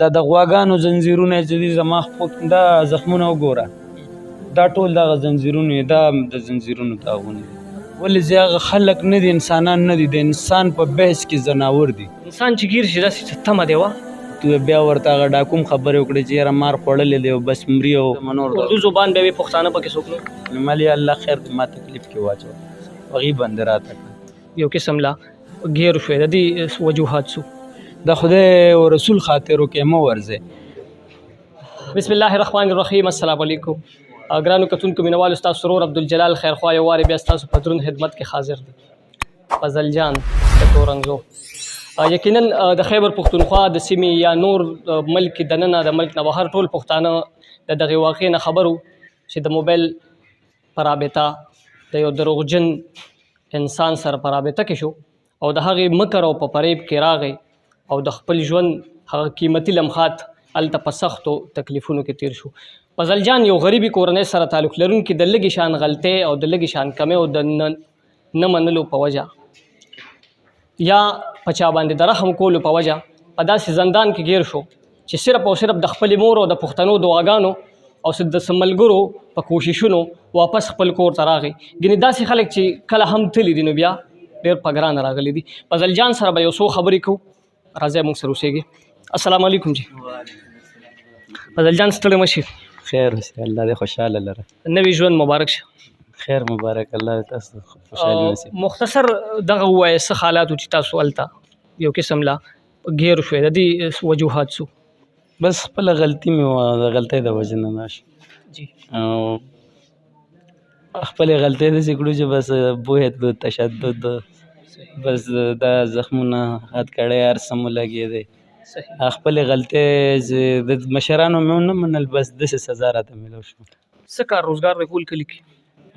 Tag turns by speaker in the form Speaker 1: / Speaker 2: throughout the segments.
Speaker 1: دا د غواګانو زنځیرونه چې دي زما خپو کې دا زخمونه وګوره، دا ټول دغه زنځیرونه، دا د زنځیرونو داغونه دي. ولې چې هغه خلک نه دي، انسانان نه دي، د انسان په بحث کې ځناور دي.
Speaker 2: انسان چې ګیر شي داسې څه تمه دی وه.
Speaker 1: تو بیا ورته هغه ډاکوم خبرې وکړې چې یاره مار خوړلی دی او بس مري او نور.
Speaker 2: اردو زبان به وي، پښتانه پکې څوک نه.
Speaker 1: ملي الله خیر دې ما تکلیف کې واچو، هغې باندې راته کړه.
Speaker 2: یو قسم لا ګیر شوې د دې وجوهات څو؟
Speaker 1: د خدای او رسول خاطر وکړئ، مه ورځئ.
Speaker 2: بسم الله الرحمن الرحیم. السلام علیکم ګرانو کتونکو مینوالو، ستاسو ورور عبدالجلال خیرخوا یو وارې بیا ستاسو په دروند خدمت کې حاضر دی. فضل جان د تورنګزو، یقینا د خیبر پښتونخوا د سیمې یا نور ملک دننه د ملک نه بهر ټول پښتانه د دغې واقعې نه خبرو چې د موبایل په رابطه د یو دروغجن انسان سره په رابطه کې شو او د هغې مکر او په فریب کې راغی او د خپل ژوند هغه قیمتي لمحات هلته په سختو تکلیفونو کې تیر شو. فضل جان یو غریبي کورنۍ سره تعلق لرونکي د لږې شان غلطۍ او د لږې شان کمۍ او د نه منلو په وجه یا په چا باندې د رحم کولو په وجه په داسې زندان کې ګیر شو چې صرف او صرف د خپلې مور او د پښتنو دعاګانو او د څه ملګرو په کوششونو واپس خپل کور ته راغی. ګینې داسې خلک چې کله هم تللي دي نو بیا ډېر په ګرانه راغلي دي. فضل جان سره به یو څو خبرې کوو، راځئ موږ سره اوسېږئ. السلام علیکم جی فضل جان، ستړی مه شي.
Speaker 1: خیر اوسې، الله دې خوشحاله لره.
Speaker 2: نوی ژوند مبارک شه.
Speaker 1: خیر مبارک، الله دې تاسو خوشحالي نصیب.
Speaker 2: مختصر دغه ووایه څه حالات و چې تاسو هلته یو قسم لا ګیر شوې، د دې وجوهات څه؟
Speaker 1: بس خپله غلطي مې وه، د غلطۍ د وجې نه نه شو
Speaker 2: جی.
Speaker 1: او خپلې غلطۍ داسې کړو چې بس بویه تلو، تشدد، بس دا زخمونه، هتکړۍ، هر څه مو لګېدی. خپلې غلطۍ چې د مشرانو مې ونه منل، بس داسې سزا راته میلاو شوه.
Speaker 2: څه کار روزګار دی کول کلي کې؟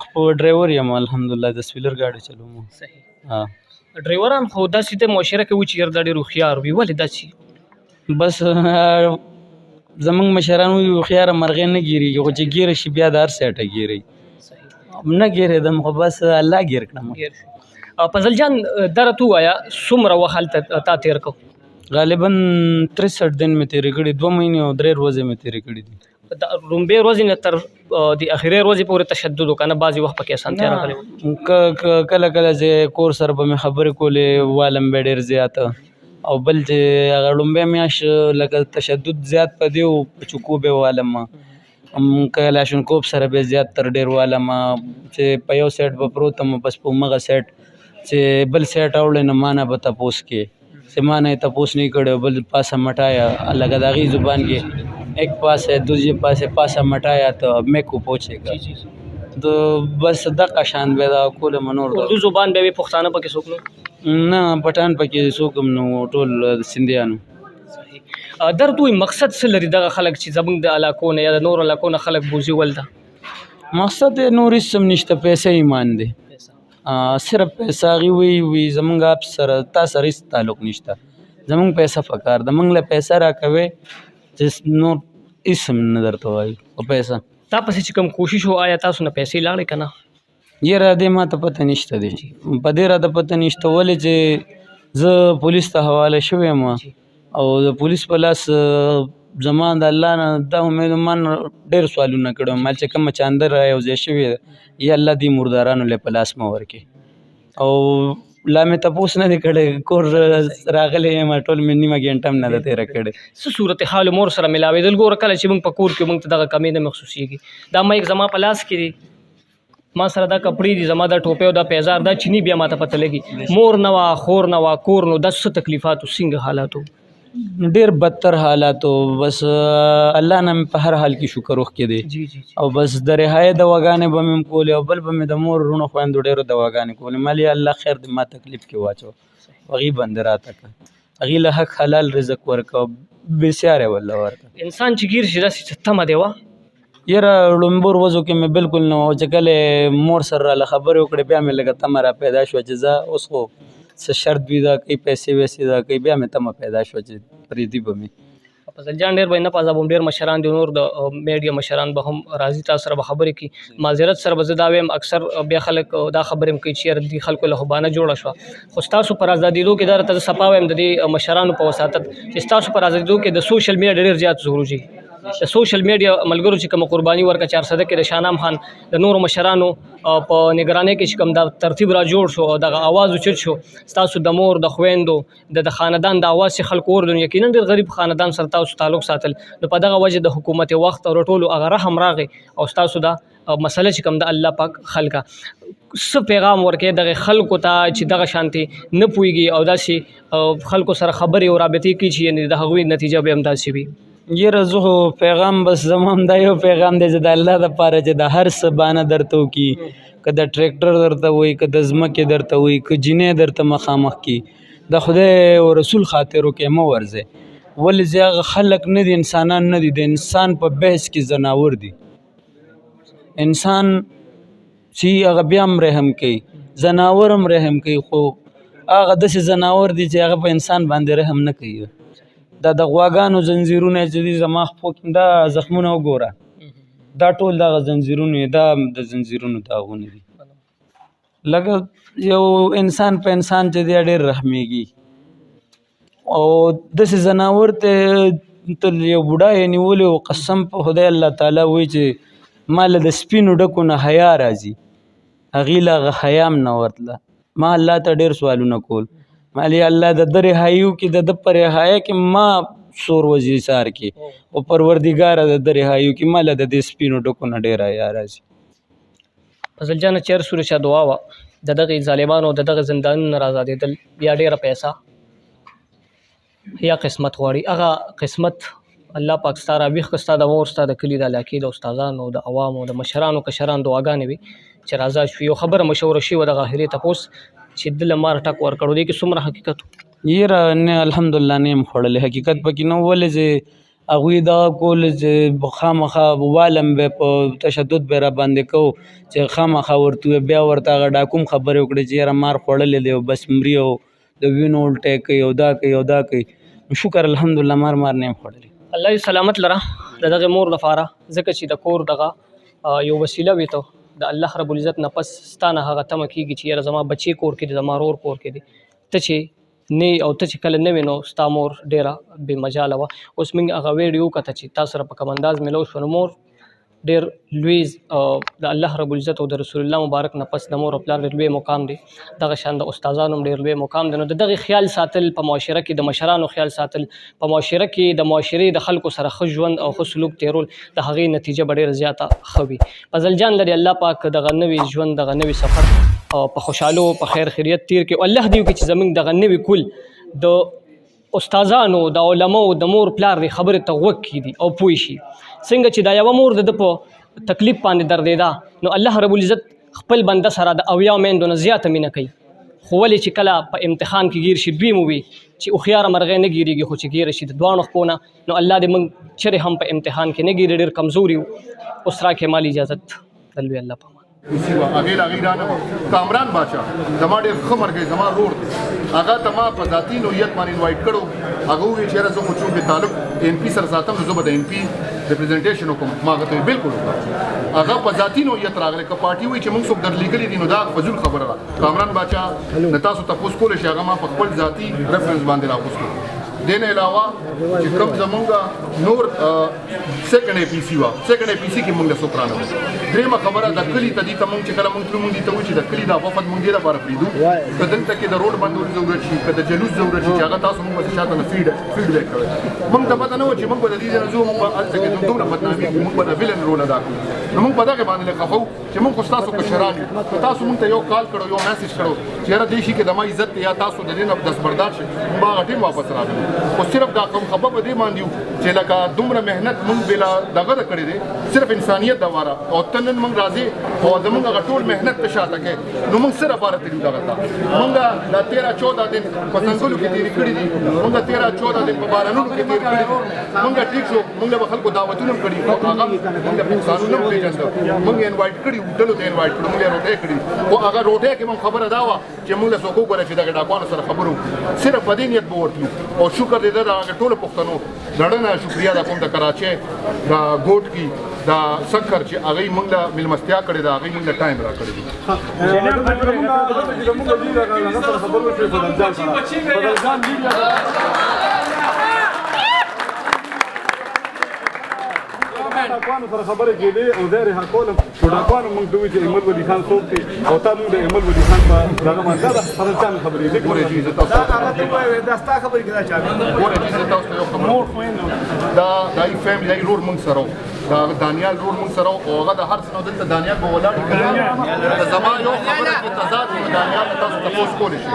Speaker 1: خو ډرایور یم الحمدلله، د سویلر ګاډی چلوم.
Speaker 2: صحیح. ډرایوران خو داسې د معاشره کې وي چې یاره دا ډېر هوښیار وي، ولې داسې؟
Speaker 1: بس زمونږ مشران وایي هوښیاره مرغۍ نه ګیریږي، خو چې ګیره شي بیا د هر سایټه ګیري. نه ګیرېدم خو بس الله ګیر کړم.
Speaker 2: ګیر شو. فضل جان دا راته ووایه څومره وخت هلته تا تېر کړ؟
Speaker 1: غالبا 63 دن مې تېرې کړي، 2 مهینې او 3 ورځې مې تېرې کړي دي.
Speaker 2: د لومبۍ ورځې نه تر د اخرې ورځې پورې تشدد وکړه نه بعضې وخت پکې اسانتیا راغلې وه؟
Speaker 1: کله کله چې کور سره به مې خبرې کولې والم به ډېر زیات، او بل چې هغه لومبۍ میاشت لکه تشدد زیات په دې و، په چوکو به والم، کلاشینکوف سره به زیات تر ډېر والم، چې په یو سایډ به پروت یم، بس په همغه سایډ چې بل سایډ اوړی نو ما نه به تپوس کې چې ما نه یې تپوس نه کړی، بل پاسه مټایا، لکه د هغې زبان کې ایک پاس ہے دوسرے پاس ہے، پاسه مټایا ته مې کو پوچھے گا، تو بس دغه شان به دا کوله. نور
Speaker 2: اردو زبان به وي، پښتانه پکې څوک نه؟
Speaker 1: نه، پټان پکې څوک هم نه وو، ټول سندیانو.
Speaker 2: درته وایي مقصد څه لري دغه خلک چې زمونږ د علاقو نه یا د نورو علاقو نه خلک بوځي ولته؟
Speaker 1: مقصد یې نور هېڅ هم نشته، پیسې ایمان دی، صرف پیسې. هغې وایي وي زمونږ اپ سره تا سره هېڅ تعلق نشته، زمونږ پیسه پکار ده، مونږ له پیسه راکوي چې نور هېڅ هم نه درته وایي خو پیسه.
Speaker 2: تا پسې چې کوم کوشش و، آیا تاسو نه پیسې لاړې که نه؟
Speaker 1: یاره دې ما ته پته نشته دی، په دې راته پته نشته، ولې چې زه پولیس ته حواله شوی یم او د پولیس په لاس زما د الله نه دا امید، ما ډېر سوالونه کړي، ما چې کومه چانده را یو ځای شوې ده، یا الله دې مردارانو له په لاس مه ورکې، او لا مې تپوس نه دی کړی، کور راغلی یم، ټول مې نیمه ګنټه هم نه ده تېره کړې.
Speaker 2: څه صورتحال مور سره ملاوېدل؟ ګوره کله چې موږ په کور کې موږ ته دغه کمې نه محسوسېږي، دا مایک زما په لاس کې دی، ما سره دا کپړې دي، زما دا ټوپۍ او دا پیزار دا چینی، بیا ما ته پته لګي مور نه وه، خور نه وه، کور نو دا څه تکلیفات و، څنګه حالاتو؟
Speaker 1: ډېر بدتر حالاتو، بس الله نه مې په هر حال کې شکر وښکې دی.
Speaker 2: جی جی.
Speaker 1: او بس د رهایۍ دواګانې به مې هم کولې او بل به مې د مور وروڼو خویندو ډېرو دواګانې کولې، مال یا الله خیر دې ما تکلیف کې واچو، هغې باندې راته کړه، هغې له حق حلال رزق ورکړه، بسیاره وله ورکړه.
Speaker 2: انسان چې ګیر شي داسې څه تمه دی وه؟
Speaker 1: یاره لومبو ورځو کې مې بالکل نه وه، چې کله مور سره راله خبرې وکړې بیا مې لږه تمه را پیدا شوه چې ځه اوس خو څه شرط وي، دا کوي پیسې ویسې دا کوي، بیا مې تمه پیدا شوه چې پرېږدي به مې.
Speaker 2: فضل جان ډېر به نه پازابوم، ډېر مشران دي، نور د میډیا مشران به هم راځي، تاسو سره به خبرې کوي. معذرت سره به زه دا وایم، اکثر بیا خلک دا خبرې هم کوي چې یاره دې خلکو له خو بانه جوړه شوه، خو ستاسو پر ازادېدو کې دا راته زه صفا وایم د دې مشرانو په وساطت چې ستاسو پر ازادېدو کې د سوشل میډیا ډېر زیات زور وځي. د سوشل میډیا ملګرو چې کومه قرباني ورکړه چارسده کې د شانام خان د نورو مشرانو په نګرانۍ کې چې کوم دا ترتیب را جوړ شو او دغه اواز اوچت شو، ستاسو د مور د خویندو د خاندان د اواز چې خلکو اورېدو، نو یقینا ډېر غریب خاندان سره تاسو تعلق ساتل، نو په دغه وجه د حکومت وخت او ټولو هغه رحم راغی او ستاسو دا مسله چې کوم د الله پاک خلکه څه پیغام ورکوي دغه خلکو ته چې دغه شانتې نه پوهېږي او داسې خلکو سره خبرې او رابطې کوي چې یعنې د هغوی نتیجه به هم داسې وي؟
Speaker 1: یاره زه خو پیغام بس زما هم دا یو پیغام دی چې د الله دپاره چې د هر څه بانه درته وکړي، که د ټریکټر درته وایي، که د ځمکې درته وایي، که جینۍ درته مخامخ کړي، د خدای او رسول خاطر وکړئ، مه ورځئ. ولې چې هغه خلک نه دي، انسانان نه دي، د انسان په بحث کې ځناور دي. انسان چې هغه بیا هم رحم کوي، ځناور هم رحم کوي، خو هغه داسې ځناور دي چې هغه په انسان باندې رحم نه کوي. دا د غواګانو زنځیرونه چې دي زما خپو کې دا زخمونه وګوره، دا ټول دغه زنځیرونه، دا د زنځیرونو داغونه دي. لکه یو انسان په انسان چې دی ډېر رحمېږي، او داسې ځناور ته یو بوډا یې نیولی و، قسم په خدای الله تعالی وایي چې ما له د سپینو ډکو نه حیا راځي، هغې له هغه حیا هم نه ورتله. ما الله ته ډېر سوالونه کول، ما ویل یا الله د ده رهایو کې، د ده په رهایه کې ما څور ورځې ایثار کې، او پروردګاره د ده رهایو کې ما له د دې سپینو ډکو نه ډېره حیا راځي.
Speaker 2: فضل جانه چې هر څومره چا دعا وه د دغې ظالمانو د دغه زندانونو نه را ازادېدل یا ډېره پیسه یا قسمت غواړي، هغه قسمت الله پاک ستا راویښ کړه، ستا د مور، ستا د کلي د علاقې د استادانو، د عوامو، د مشرانو کشرانو دعاګانې وي چې را ازاد شو. یو خبره مشهوره شوې وه دغه آخري تپوس چې ده له مار ټک ورکړو، دې کې څومره حقیقت و؟
Speaker 1: یاره نه، الحمدلله نه یم خوړلی، حقیقت پکې نه و. ولې چې هغوی دا کول چې خامخا والم به په تشدد به را باندې کو چې خامخا ورته ووایي، بیا ورته هغه ډاکوم خبرې وکړې چې یاره مار خوړلی دی او بس مري او د وینو الټی کوي او دا کوي او دا کوي. شکر الحمدلله مار مار نه یم خوړلی.
Speaker 2: الله یې سلامت لره د دغې مور دپاره، ځکه چې د کور دغه یو وسیله وي، ته د الله رب العزت نه پس ستا نه هغه تمه کېږي چې یاره زما بچی کور کې دی، زما ورور کور کې دی، ته چې نه او ته چې کله نه وې نو ستا مور ډېره بې مجاله وه. اوس موږ هغه ویډیو وکته چې تا سره په کوم انداز میلو شو، نو مور ډېر لوی د الله رب العزت او د رسول الله مبارک نه پس د مور او پلار ډېر لوی مقام دی، دغه شان د استادانو هم ډېر لوی مقام دی. نو د دغې خیال ساتل په معاشره کې، د مشرانو خیال ساتل په معاشره کې، د معاشرې د خلکو سره ښه ژوند او ښه سلوک تېرول، د هغې نتیجه به ډېره زیاته ښه وي. فضل جان لري الله پاک دغه نوی ژوند، دغه نوی سفر په خوشحالو په خیر خیریت تېر کړي. الله دې وکړي چې زموږ دغه نوی کول د استادانو، د علماو، د مور پلار دې خبرې ته غوږ کېږدي او پوه شي. څنګه چې دا یوه مور د ده په تکلیف باندې دردېده، نو الله رب العزت خپل بنده سره د 70 میندو نه زیاته مینه کوي، خو ولې چې کله په امتحان کې ګیر شي، دوی مو وي چې هوښیاره مرغۍ نه ګیریږي، خو چې ګیره شي د دواړو خپو نه، نو الله دې موږ چېرې هم په امتحان کې نه ګیري، ډېر کمزوري یو. اوس راکړې مال اجازت د لوی الله په امان.
Speaker 3: هغې له هغې رانه وه. کامران باچا زما ډېر ښه ملګری، زما ورور دی، هغه ته ما په ذاتي نوعیت باندې انوایټ کړو. هغه وویل چې یاره زه خو چونکې تعلق ایم پي سره ساتم، نو زه به د ایم پي ریپرزنټیشن وکړم. ما هغه ته بالکل وکړه. هغه په ذاتي نوعیت راغلی. که پارټي وایي چې موږ څوک درلېږلي دي، نو دا فضول خبره ده. کامران باچا نه تاسو تپوس کولی شئ، هغه ما په خپل ذاتي ریفرنس باندې راوستو. دې نه علاوه چې کوم زمونږ نور سیکنډ ای پی سي وه، سیکنډ ای پی سي کې مونږ له څوک رانه وو. درېیمه خبره د کلي ته دي ته مونږ چې کله مونږ تلو، مونږ دې ته وویل چې د کلي دا وفد مونږ دې لپاره پرېږدو که دلته کې د روډ بندولو ضرورت شي، که د جلوس ضرورت شي، چې هغه تاسو مونږ به شاته نه فیډبیک کوئ. مونږ ته پته نه وه چې مونږ به د دې ځای نه ځو، مونږ به هلته کې دومره بدنامي کړو، مونږ به د ویلن رول ادا کړو. نو مونږ په دغې باندې لږ خفه وو چې مونږ خو ستاسو کشران یو، که تاسو مونږ ته یو کال کړو، یو میسج کړو چې یاره دې شي کې د ما عزت دی، یا تاسو د دې نه دستبردار شئ، مونږ به هغه ټیم واپس راغلو. خو صرف دا کوم خفه په دې باندې یو چې لکه دومره محنت مونږ بلا دغه کړی دی، صرف انسانیت دپاره، او ته نن مونږ راځې او زمونږ هغه ټول محنت ته شاته کوې، نو مونږ څه لپاره تللي دغه ته؟ مونږ دا 13 14 دن په ځنګلو کې تېرې کړي دي، مونږ 13 14 دن په بارانونو کې تېر کړي دي. مونږ ټیک شو، مونږ له به خلکو دعوتونه هم کړي، خو هغه مونږ له قانون هم پېژنده، مونږ یې انوایټ کړي، هوټلو ته انوایټ کړو، مونږ یې روټۍ کړي، خو هغه روټۍ کې مونږ خبره دا وه چې موږ له څوک وګوره چې دغه ډاکوانو سره خبرو صرف په دې نیت به ورتلو. او شکر دې د هغه ټولو پښتنو لړنه شکریا د کوم د کراچۍ، د ګوټ کی، د سکر چې هغه موږ له میلمستیا کړې ده، هغه موږ له ټایم را کړی دی.
Speaker 4: زموږ دې هغه سره خبرو شوې، فضل جان سره، فضل جان ډاکوانو سره خبرې کېدې او زه رها کولم، نو ډاکوانو موږ ته وویل چې ایمل ولي خان څوک دی او تا موږ د ایمل ولي خان په دغه باندې دا فضل جان خبرې دي.
Speaker 3: ګورې جی، زه تاسو
Speaker 5: دا ستا خبرې کړه چا؟
Speaker 3: ګورې جی، زه تاسو ته یو خبره، دا دای فیملی، دای رور مونږ سره، دا دانیال رور مونږ سره، او هغه د هر څه نو دلته دانیال به ولاړ. زما یو خبره کې تضاد، دانیال تاسو تاسو کولی شئ.